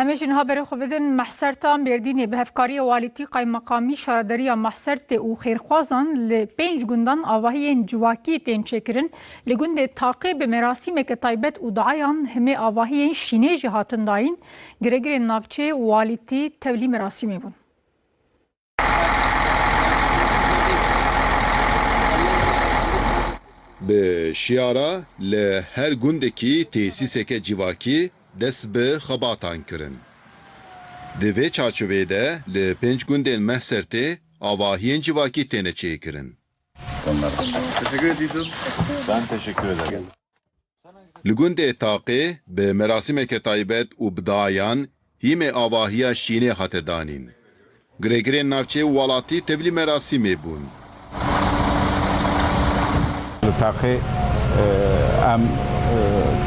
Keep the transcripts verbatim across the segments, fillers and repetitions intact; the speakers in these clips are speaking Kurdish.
Em ê jî niha berê xwe bidin Mehserta Mêrdînê. Bi hevkariya walîtî, qaymeqamî, şaredariya Mehsertê û xêrxwazan li pênc gundan avahiyên civakî tên çêkirin. Li gundê Taqê bi merasîmeke taybet û duayan himê avahiyên şînê jî hatin dayîn. Giregirên navçeyê û walîtî tevlî merasîmê bûn. Bi şiyara li her gundekî tesîseke civakî dest bi xebatan kirin. Di vê çarçoveyê de li pênc gundên Mehsertê avahiyên civakî têne çêkirin. Teşekkür ediyorum. Ben teşekkür ederim. Li gundê Taqê bi merasîmeke taybet û bi dayan hîmê avahiya şînê hate danîn. Giregirên navçeyê û welatî tevlî merasîmê bûn. Li Taqê, e, em, e,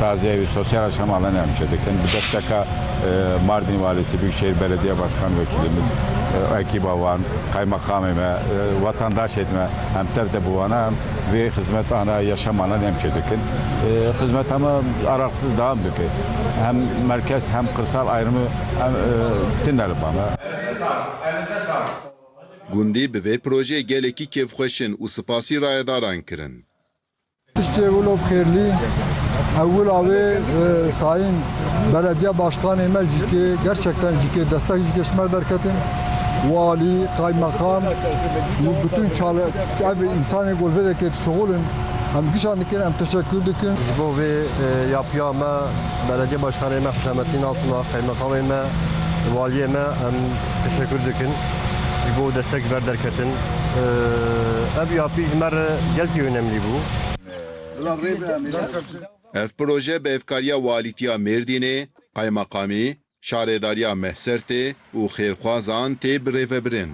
taziye wî sosyal yaşam alanê em çêdikin. Bi desteka, e, Mardin Valisi, Büyükşehir Belediye Başkan Vekilimiz, e, ekiba wan, kaymakamê me, e, vatandaşê me, em tev de bi wana em vê xizmetana yaşam alanê em çêdikin. E, xizmeta me aralıksız devam dike. Hem merkez hem kırsal ayrımı em, e, tine li ba me. Gundî bi vê projeyê gelekî kêfxweş in û spasî rayedaran kirin. Tiştê wilo bi xêrlî. Ewil avê, e, sayîn belediye başkanê me jî kê, gerçekten jî kê destek jî kê ji me derketin. Walî, kaymakam û bütün çal-, ev insanê golvedekê dişuxulin. Em gişan dikin, em teşekkür dikin. Ji bo vê, e, yapıya me, belediye başkanê me Hüsamettin Altun'a, kaymakamê me, waliyê me, em teşekkür dikin. Ji bo destek ji ber derketin. E, ev yapî ji me re gelkî önemli bû. Ev proje bi hevkariya Walîtiya Mêrdînê, Qaymeqamî, Şaredariya Mehsertê û xêrxwazan tê birêvebirin.